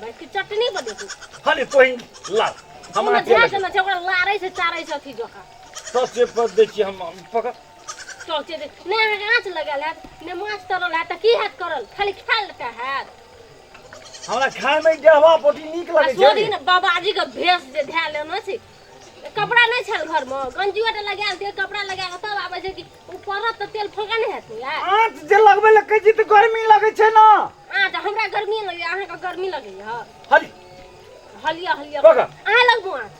बनेबै कि चटनी बनेबै? हले तोही ला हम हमरा ध्यान देना छै, ओकरा लारै छै चारै छै अथी जकाँ। टॉर्चे पर दै छी हम पकड़। टॉर्चे दे नहि अहाँके आँच लगायल हैत ने माछ तरल हैत, तऽ की हैत करल? खाली खायल टा हैत। हमरा खाय में डेढ़वा पोटी नीक आ लगै छै। सोधी ने बाबाजी के भेष जे धए लेने छै, कपड़ा नहि छल घर में, गंजियो टा लगायल छै, कपड़ा लगा कऽ तब आबै छै कि ओ पड़त तऽ तेल फोका नहि हैत ने यार? आँच जे लगबै लए कहै छी तऽ गर्मी लगै छै ने। आँच हमरा गर्मी लगैया, अहाँके गर्मी लगैया? हली हलिया हलिया पकड़। अहाँ लगबू आँच।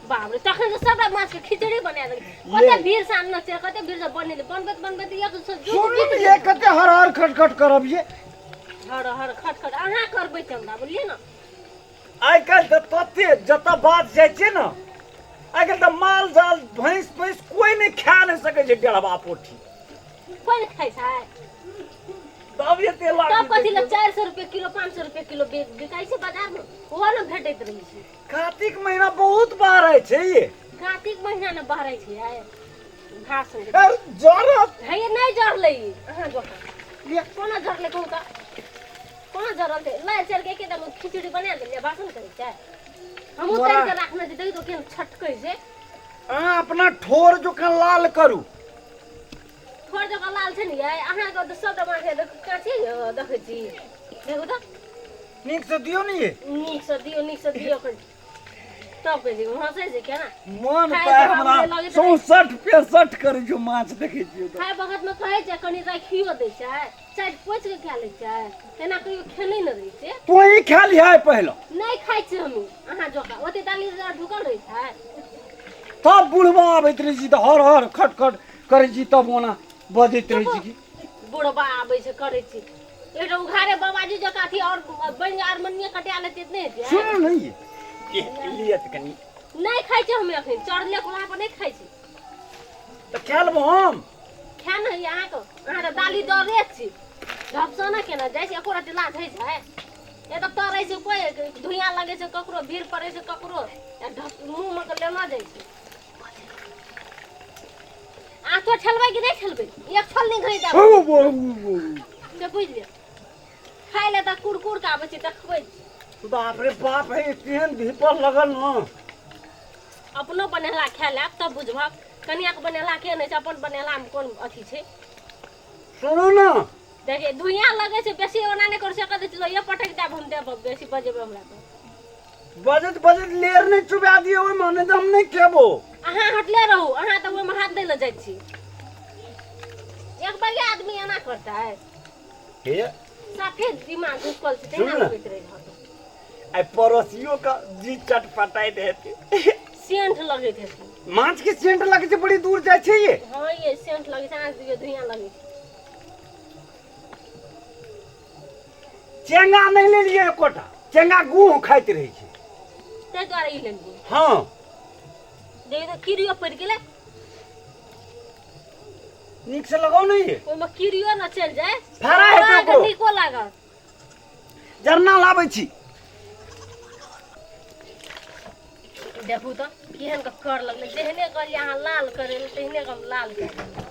बाप रे, तखन तऽ सबटा माछ के खिचड़ी बना देलकै। कते भीड़ से आनने छै, कते भीड़ से बनेलै, बनबैत बनबैत एक सौ जुट सुनू बीत ने गेल। ये कते हर हर खट खट करब ये? हर हर खट खट अहाँ करबै छै हमरा, बुझलियै ने? आइ काल्हि तऽ तते जतऽ बात जाइ छै ने, आइ काल्हि तऽ माल जाल भैंस पैंस कोइ नहि खा नहि सकै छै डेढ़वा पोठी। कोइ नहि खाइ छै तब एते तब लागै कथी लए छै। 400 रुपए किलो, 500 रुपए किलो बिकाइ छै बाजार में, ओहो ने भेटैत रहै छै। कार्तिक महीना बहुत बाहर छै ये। कार्तिक महीना ने बहरै छै आइ घास। ए, जरत हे नहि जरलै ई, अहाँ जकाँ ये। कोना जरलै कहू तऽ? कोना जरल छै? लाइ चढ़ के एकदम खिचड़ी बना देलियै, बासन करै छै। हमहूँ तोरा- तरि के राखने छी, देखियौ केहन छटकै छै। अहाँ अपना ठोर जकाँ लाल करू। ठोर जकाँ लाल छै ने यै? अहाँके तऽ सबटा माछ काँचे यऽ, देखै छी, देखू तऽ। नीक से दियौ ने ये। नीक से दियौ, नीक से दियौ, तब कहै छै हँसै छै केना। मन खाय तऽ तऽ हमरा बाप रे लगैत रहै। 64 65 करै छौ माछ देखै छियौ तऽ। खाय बखत मे कहै छै कनि राखियो दै छै, चाटि पोछि के खा लै छै, तेना कहियो खेने नहि रहै छै। तू ही खा लिहा पहिले। नहि खाइ छी हम अहाँ जकाँ, ओते दालि ढुकल रहै छै। तब बुढ़बा आबैत रहै छी तऽ हर हर खट खट करै छी, तब ओना बजैत रहै छी कि बुढ़बा आबै छै करै छी। एकटा उघारे बाबाजी जकाँ अथी और बनि आर मनिए कटा लेतै तऽ नहि हेतै? सुनू ने ये लिअ तऽ कनि। नहि खाइ छी हम एखन, चढ़ले कोल्हा पर नहि खाइ छी। तऽ खा लेबो हम। खा ने होइए अहाँके, अहाँ तऽ दालि दरे छी, ढपसाना केना जाइ छै, एको रत्ती लाज होइ छै? ए तऽ तरै छै, कोइ धुइयाँ लगै छै ककरो, भीड़ पड़ै छै ककरो, आ ढप मुँहमे के लेना जाइ छै। आँचो ठेलबै कि नहि ठेलबै? एक छल नहि घै देब से बुझि लिअ। खाय लए तऽ कुरकुर के आबै छै, देखबै छी। बाप रे बाप, हे केहन धीपल लगल न। अपनो बनेला खाय लेब तब बुझबक कनियाके बनेला केहन होइ छै, अपन बनेलामे कोन अथी छै। सुनू ने। देखिए धुइयाँ लगै छै बेसी, ओना नहि करू से कह दै छै, लोहिया पटकि देब हम, देब बेसी बजेबै हमरा तऽ। बजैत बजैत लेर नहि चुबा दियौ ओहिमे, नहि तऽ हम नहि खेबो। अहाँ हटले रहू, अहाँ तऽ ओहिमे हाथ दै लए जाइ छी। एक बगे आदमी एना करतै? हे साफे दिमाग घुसकल छै तहिना सुनू ने। लगैत रहै हत। आइ पड़ोसियो के जी चटपटाइत हेतै। सेंट लगैत हेतै। माछ के सेंट लगै छै, बड़ी दूर जाइ छै ये। हँ ये, सेंट लगै छै, अहाँ दियौ धुइयाँ लगै छै। चेंगा नहि लेलियै एकोटा, चेंगा गुह खाइत रहै छै। ताहि दुआरे ई लेलियै। हँ। देखियौ तऽ कीड़ियो पड़ि गेलै। नीक से लगाउ ने ये। ओहिमे कीड़ियो ने चलि जाय। फड़ा हेतै अहाँके ओकरो। नीको लागत। जरना लाबै छी। देखू तऽ केहन के कर लगलै, जेहने कहलियै अहाँ लाल करै लए तेहने के हम लाल कए देलियै।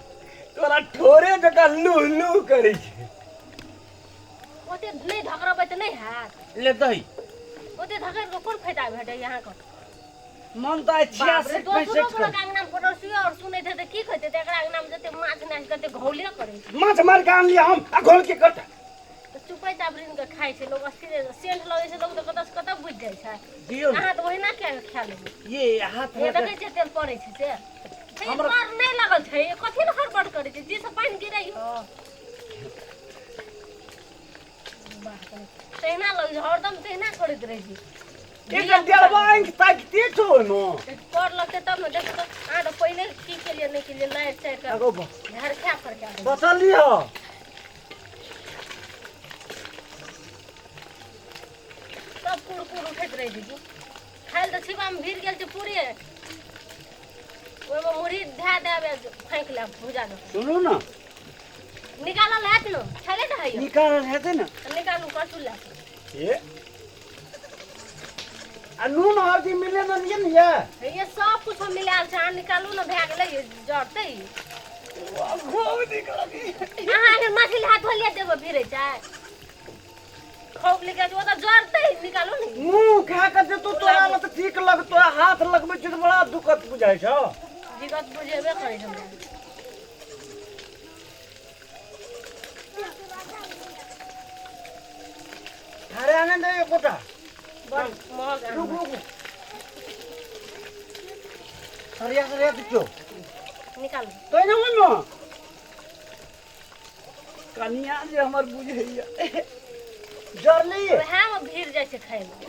तोरा ठोरे जकाँ लूह लूह करै छै। ओते नहि धकड़बै तऽ नहि हैत? ले दही। ओते धकड़ि कऽ कोन फायदा भेटैए अहाँके? मन तऽ आइ बाप रे, 66 दोसरो 65 गोरा कर अंगना मे पड़ोसियो और सुनैत हेतै, की कहतै? तऽ एकरा अंगना मे जते माछ नाच कते घौले करै छै। माछ मारि कऽ आनलियै हम आ घोल के करतै? तऽ चुपै चापरिन के खाइ छै लोक, अस्थिर सेंट लगै छै लोक तऽ कतऽ से कतऽ बुझि जाइ छै। दियौ ने। अहाँ तऽ ओहिना किया खा लेबै? ये हाथ हे देखै छियै तेल पड़ै छै से हे, हमरा- कर नहि लागल छै, कथी लए हड़बड़ करै छै? जी से पानि गिरै हो तहिना लगै छै, हरदम तहिना करैत रहै छै। एकटा डेढ़वा आँखि ताकिते छौ ओहिमे। कर लगतै तब ने। देखू तऽ, अहाँ तऽ पहिले की केलियै नहि केलियै, लारि चारि कऽ एगो झरखा फरका देलियै। बचल लिह। सब कुड़ कुड़ उठैत रहै छै। की खाइ लए तऽ छिपामे भिड़ गेल छै पूरे, ओहिमे मुरही धए देब, फाँकि लेब भुजा दऽ। सुनू ने। निकालल हैत ने, खेले ने हैयो। निकालल हेतै ने। तऽ निकालू करछुल लए कऽ। ये आ नून हल्दी मिले ने ये ने ये। हे सब कुछ हम मिलायल छै, अहाँ निकालू ने, भए गेलै जरतै। बहुत नीक लगैए। अहाँ एखन मछली हाथ धोलिए देबै, भिड़ै छै। खौक लिखे छै, ओ तऽ जरतै, निकालू ने। मुँह खा के जेतौ तोरा लग तऽ ठीक लगतो, हाथ लगबै छै तऽ बड़ा दुखद बुझाइ छौ। दिक्कत बुझेबे करै छै हमरा। अरे आनंद एकोटा बड़ महग। रुक रुक, सरिया सरिया दिछौ। निकालू। तो ना मनो कनिया जे हमर बुझैया जरली। वएह में भीड़ जाइ छै खाय मे।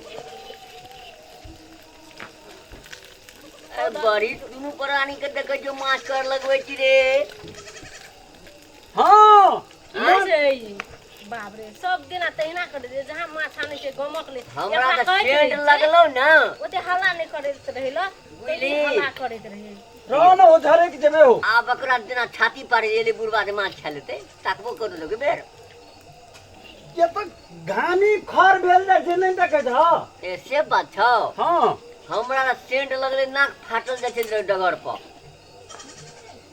बड़ी दुनू प्राणी के देखै छियौ माछ कर लगबै छी रे। हाँ बाप रे, सब दिना तहिना करै छै, जहाँ माछ आनै छै गमक ले। हमरा तऽ सेंट लगलौ ने। ओते हल्ला नहि करैत रहै ल, बुझली? हल्ला करैत रहै। रह न, ओ झरक जेबे हो। आब ओकरा जेना छाती पार एलै बुढ़बा जे माछ खा लेतै, ताकबो करू लोक बेर। ये तऽ घानी खर भेल जाइ छै, नहि देखै छह? ए से बात छौ। हाँ। हमरा तऽ सेंट लगलै, नाक फाटल जाइ छै डगर पर।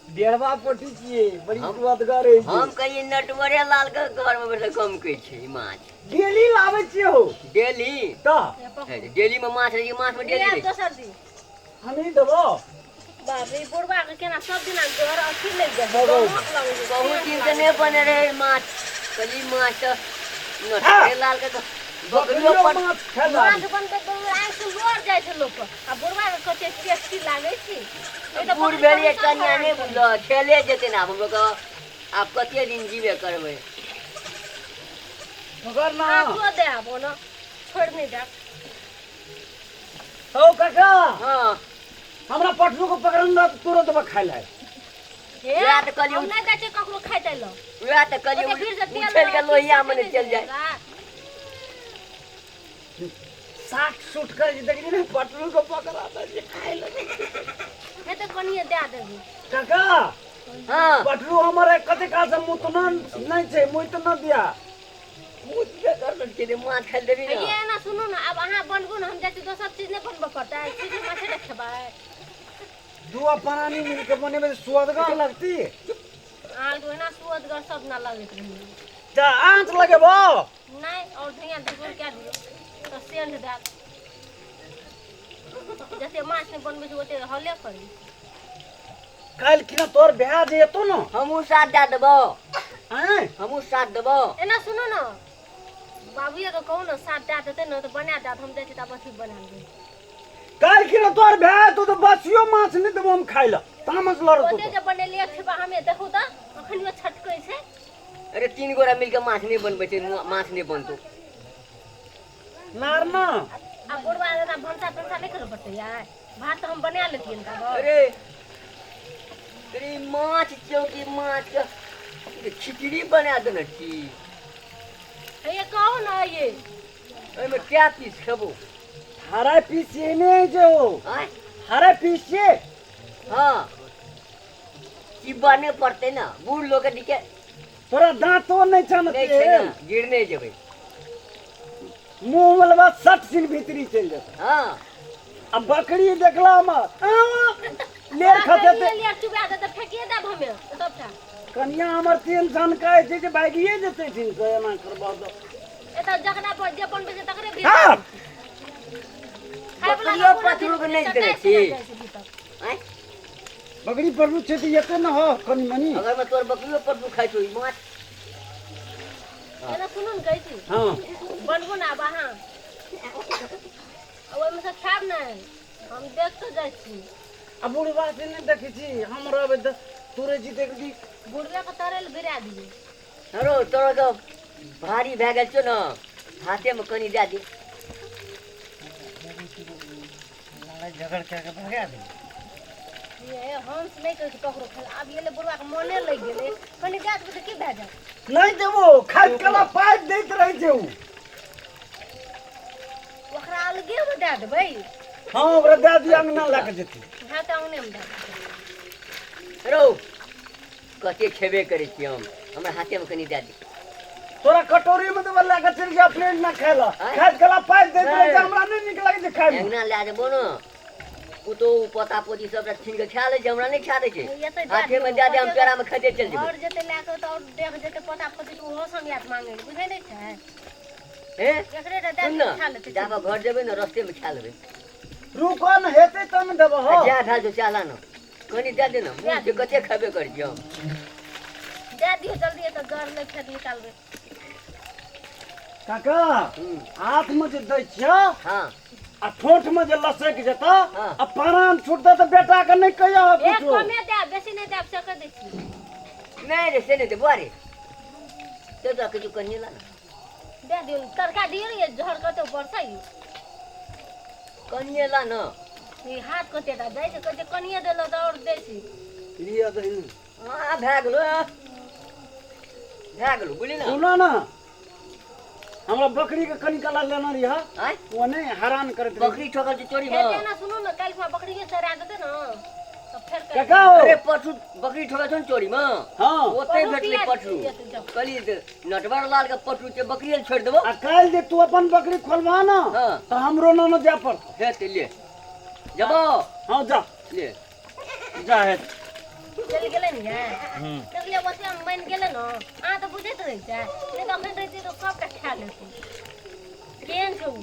डेढ़वा पोटी छियै, बड़ी सुअदगर है। हम कहिए नटवरे लाल के घर में बैठल कम कहै छै ई माछ। डेली लाबै छियै हो। डेली? तऽ डेली में माछ रहै छै, माछ में डेली रहै छै। दोसर दिन हमही देबो। बाप रे, बुढ़बा के केना सब दिना घर अथी लागि जाइ छै, गमक लगै छै। बहुत दिन से नहि बने रहे माछ, कहली माछ तऽ नटवरे लाल के बकरियो पर माछ खेला। माछ बनबै तऽ आँखि से लोर जाइ छै लोकके, आ बुढ़बा के कते टेस्टी लागै छै। ई तऽ बूढ़ बकरी भेलियै सब कनिया नहि खराब। बुझल खेले जेतै ने। आब हमरो के आब कते दिन जीबे करबै? मगर ना माछो देब, ओना छोड़ि नहि देब। हौ काका। हाँ। हमरा पटलू के पकड़न दे, तुरंत देबो खाय लए। हे, वएह तऽ कहलियै। हम नहि जाइ छियै ककरो खाइ दै लए। वएह तऽ कहलियै, ओते भीड़ से तेल उछलि के लोहिया मे नहि चलि जाय। साठ सूट कर जे देखली ने, पटलू के पकड़ा दे जे खाय लए। हे तऽ कनिये दए देबै। काका। हाँ। पटलू हमर कते काल से मुतना नहि छै, मुइत न दिया। मुँह कर लै छियै, माछ खाइ देबी ने। ये ना सुनू ने, आब अहाँ बनबू ने, हम जाइ छी, दोसर चीज नहि बनबऽ पड़तै, सीधे माछे ने खेबै। दू प्राणी मिलके बनेबै तऽ सुअदगर लगती। अहाँके ओहिना सुअदगर सब ना लगैत रहै। तऽ आँच लगेबो? नहि, और धनिया धुर कए दियौ तऽ सेंध देत। जते माछ नहि बनबै छै ओते हले करी। काल्हि खिना तोर भए जे एतौ ने। हमहूँ साथ दए देबौ। आँय? हमहूँ साथ देबौ। एना सुनू ने, बाबुए के कहू ने, साथ दए देतै ने तऽ बना देत, हम जाइ छी तऽ अथी बना लेबै। काल्हि खिना तोर भए एतौ तऽ बसियो माछ नहि देबो हम खाय लए, तामस लड़तौ। ओते जे बनेलियै खेबा हमे, देखू तऽ अखनियो छटकै छै। अरे, तीन गोरा मिलके माछ नहि बनबै छै, माछ नहि बनतौ। नार ना। आ बुढ़बा दादा भनसा तनसा नहि करऽ पड़तै यार, भात तऽ हम बना लेतियै ने तब। अरे अरे, माछ चौकी माछ के खिचड़ी बना देने छी। हे कहू ने ये। ओहिमे क्या पीस खेबो? हरा पीस एने जे हो। आँय? हरा पीस छै। हाँ, चिबाने पड़तै ने बूढ़ लोक के दिके। तोरा दाँतो नहि छौ ने? नहि छै ने, गिरने जेबै। मुँह वाला सट सिन भीतरी चलि जेतै। हाँ। आ बकरी देखला हमर लेर खसेते। लेर चुबा देतै, फेकिए देब हमे सबटा। कनिया हमर तेल झनकाइ छै जे भागिए जेतै थिन से, एना करबा तऽ। एतऽ जकरा पर जे बनबै छै तकरे भी हाँ। खाय वला बकरियो के कोनो पथरू के नहि चटाइ देने से छी। जाइ छै भीतर। आँय? बकरी पड़लू छै तऽ एते ने हो कनि मनि। अगर मैं तोर बकरियो पटरू खाइ छौ ई माछ। एना सुनू ने, कहै छी। हाँ। बनबू ने आब अहाँ, आ ओहिमे से खायब नहि, हम देख कऽ जाइ छी। आ बुढ़बा से नहि देखै छी, हम रहबै तऽ तोरे जी देख दी। बुढ़बे के तरे लए भिरा दियै। हरो तोरा के भारी भए गेल छौ ने, हाथे में कनि दए दी। लड़ाइ झगड़ कए के भगा दे। ये हंस नहि कहै छै ककरो खाय लए। आब एलै बुढ़बा के मोने लागि गेलै, कनि दए देबै तऽ की भए जायत? नहि देबो, खाइत कला पाइ दैत रहै छै उ। ओकरा अलगेमे दए देबै। हाँ, ओकरा दए दिअ, अंगना लए कऽ जेतै। हँ तऽ अंगनेमे दए देबै। रौ, कते खेबे करै छी हम, हमरा हाथे में कनि दए दी। तोरा कटोरी में देबो, लए कऽ चलि जा प्लेट में खाय लए। आँय? खाइत कला पाइ दैत रहै छै। नहि। हमरा नहि नीक लागै छै खायमे। अंगना लए जेबो ने, पुतोहु पोता पोती सबटा छीन के खा लै छै, हमरा नहि खा दै छै। एतै दए हाथे में दियौ, दए दे, हम कते पेड़ा में खाइते चलि जेबै। घर जेतै लए कऽ तऽ आओर देख जेतै पोता पोती तऽ ओहो सब याद मांगै, बुझै नहि छै? हे एकरे टा दए सुन दियौ, खा न लेतै। जाबऽ घर जेबै ने रस्ते में खा लेबै। रुको न, हेतै तब ने देबो हो। आ जा भेल छौ चाला न, कनि दए दे न, मुँह से कते खेबे करै छियै हम। दए दियौ जल्दी, एतऽ जर नहि खेत निकालबै। काका, हाथ में जे दै छियौ हाँ आ ठोंठ में जे लसकि जेतौ हाँ। आ प्राण छूटतौ तऽ बेटा के नहि कहियो एक कुछो। कमे देब, बेसी नहि देब, से कहि दै छी। नहि रे, से नहि दे बुआ रे, से दऽ के तू कनिए ला न। दए दियौ ने, तरका दियौ ने, जहर कते ऊपर छै। कनिए ला न। ई हाथ कते टा जाइ छै, कहै छै कनिए देलहुँ तऽ आओर दै छी। लिअ दही। हाँ भए गेलो, भए गेलो, बुझली ने। सुनो न, हमरा बकरी के कनि काला लेना रहिया। आँय? ओ नहि हैरान करैत रही। बकरी ठोकल छै चोरी में। हेतै ना, सुनू ने, काल्हि खुना बकरीके चरा देतै ने तऽ फेर काल्हि- काका हो। अरे पशु बकरी ठोकल छौ ने चोरी में। हाँ। ओते पशु भेटलै पिया पशु। जेतै, जाउ। कहली जे नटवर लाल के पशु छै, बकरी छोड़ि देबो। आ काल्हि जे तू अपन बकरी खोलबा न हाँ। तऽ हमरो न जाय पड़तौ। हेतै ले जबो। हाँ जा। ले जा हेतै। चलि गेलै ने यै? देखलियै ओतबे मे मानि गेलै ने। अहाँ तऽ बुझैत रहै छै, नहि तऽ अखन रहितै तऽ सबटा खा लेतै। केहन छै ओ?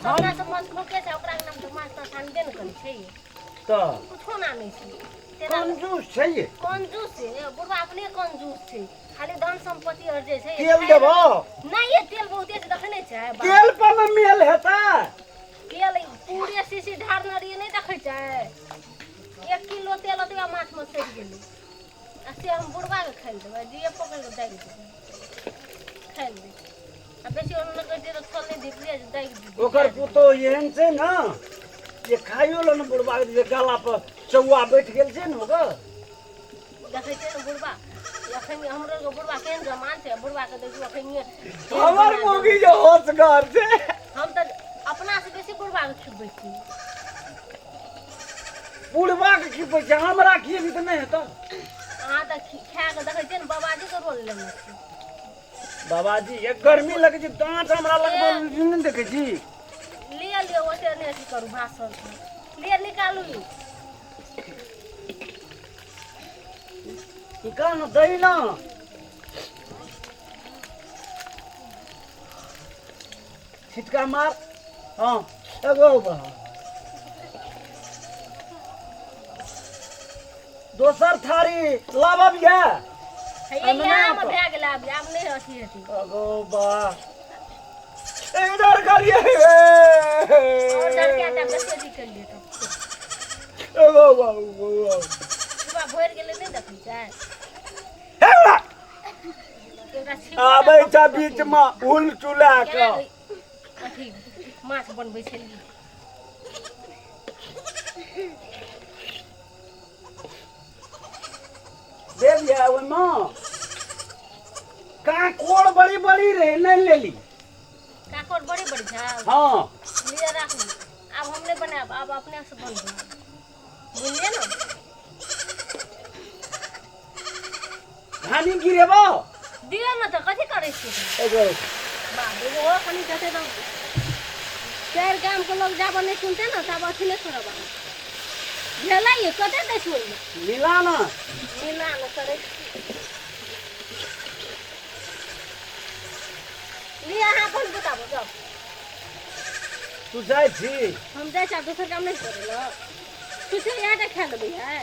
अपना तऽ माछ खोके छै, ओकरा नाम तऽ माछ ताछ आनबे ने करै छै। तऽ कुछो ना आनै छै तेना। कंजूस छै ये। कंजूस छै बुढ़बा, अपने कंजूस छै, खाली धन सम्पत्ति अर्जै छै। तेल देबो? नहि ये, तेल बहुते छै, देखै नहि छै? तेल पर ने मेल हेतै। तेल पूरे शीशी ढारने रहियै, नहि देखै छै? 1 किलो तेल ओतबा माछमे सड़ि गेलै आ से हम बुढ़बाके खाइ लए देबै? दिए पकड़ि कऽ दागि देबै, खाइ लए देबै। आ बेसी ओना कहै छियै तऽ छल नहि धिपलियै जे दागि दियै। ओकर पुतोह एहन छै ने जे खाइयो लए ने बुढ़बा के जे गला पर चौआ बैठ गेल छै ने ओकर। देखै छियै ने बुढ़बा एखन हमरो आरके बुढ़बा केहन जमान छै, बुढ़बाके देखियौ एखन। हमर मौगी जे होशगर छै। हम तऽ अपना से बेसी बुढ़बाके खिबै छी। बुढ़बा के खिबै छै, हमरा खिएबी तऽ नहि हेतौ। अहाँ तऽ खा कऽ देखै छियै ने, बाबाजीके रोल लेने छी। बाबाजी, एक गर्मी लगै छै, दाँत हमरा लगबल नहि देखै छी। लिअ लिअ, ओते नहि अथी करू भाषण, लिअ निकालू ई। निकाल न, दही न छिटका मार। हाँ एगो बा। दोसर थारी लाबब ये? हे अनना आम तऽ। भए गेलै, आब आब नहि अथी हेतै। अगो बा, इधर करिए। आओर डर के टा बेसी अथी केलियै तऽ। एगो बा, एगो बा। बुढ़बा भरि गेलै, नहि देखै छै? हे बा, एकरा छिप आबै छै बीच में उल चुला केना के अथी माछ बनबै छलियै। देव ये ओहिमे काकोड़ बड़ी बड़ी रहे, नहीं लेली? काकोड़ बड़ी बड़ी छै। हाँ। लिए राखू, आब हम नहि बनायब, आब अपने से बनबै, बुझलियै ने? धानी गिरेबो? दियौ ने तऽ, कथी करै छियै? एगो बाप रे, ओहो कनि देतै तऽ चारि गामके लोग जाबऽ नहि सुनतै ने तब अथी नहि करब। अहाँ भेलै ये, कते दै छै ओहिमे? मिला ना। मिला ने करै लिअ, अहाँ अपन बताबू, जाउ। तू जाइ छी? हम जाइ छी, आब दोसर काम नहि करै लए। किछु इएह टा खा लेबै है।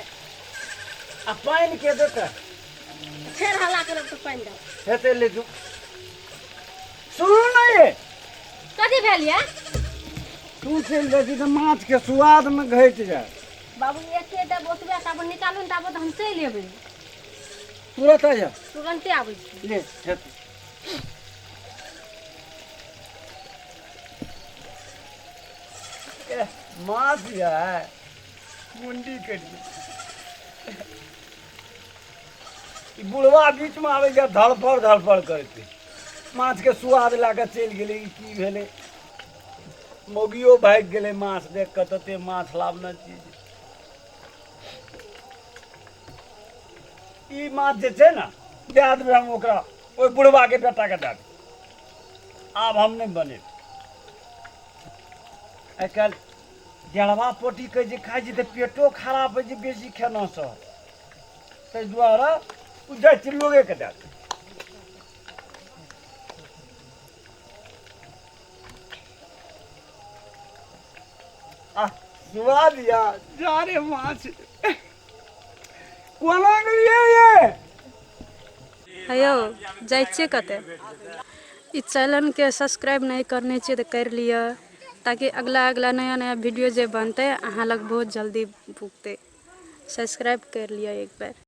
आ पानि के देतै? फेर हल्ला करब तऽ पानि देब। हेतै, ले जो। सुनू ने ये। कथी भेल ये? तू चलि जाइ छी तऽ माछ के स्वाद में घटि जाय। बाबू, एके देब ओतबे, ताबे निकालू ने, ताबे तऽ हम चलि एबै। तुरत आ जा। तुरन्ते आबै छी। ले हेतै। एह, माछ ये मुंडी कटि गेल। ई बुढ़वा बीच में आबै छै धड़फड़ धड़फड़ करते, माछ के स्वाद लए कऽ चलि गेलै। ई की भेलै? मौगियो भागि गेलै माछ देख कऽ, तते माछ लाबने छी। ई माछ जे छै ने, दए देबै हम ओकरा, ओहि बुढ़वाके बेटाके दए देबै। आब हम नहि बनेबै। आइ काल्हि डेढ़वा पोटी कहै छै खाइ छै तऽ पेटो खराब होइ छै बेसी खेनासँ, ताहि दुआरे ओ जाइ छै लोगेके दए देबै। आ सुआद या जा रे माछ कोना गेलियै ये? हेयौ, जाइ छियै कतऽ? ई चैनलके सब्सक्राइब नहि करने छियै तऽ करि लिअ, ताकि अगला अगला नया नया वीडियो जे बनतै, अहाँ लग बहुत जल्दी पुगतै। सब्सक्राइब करि लिअ एक बेर।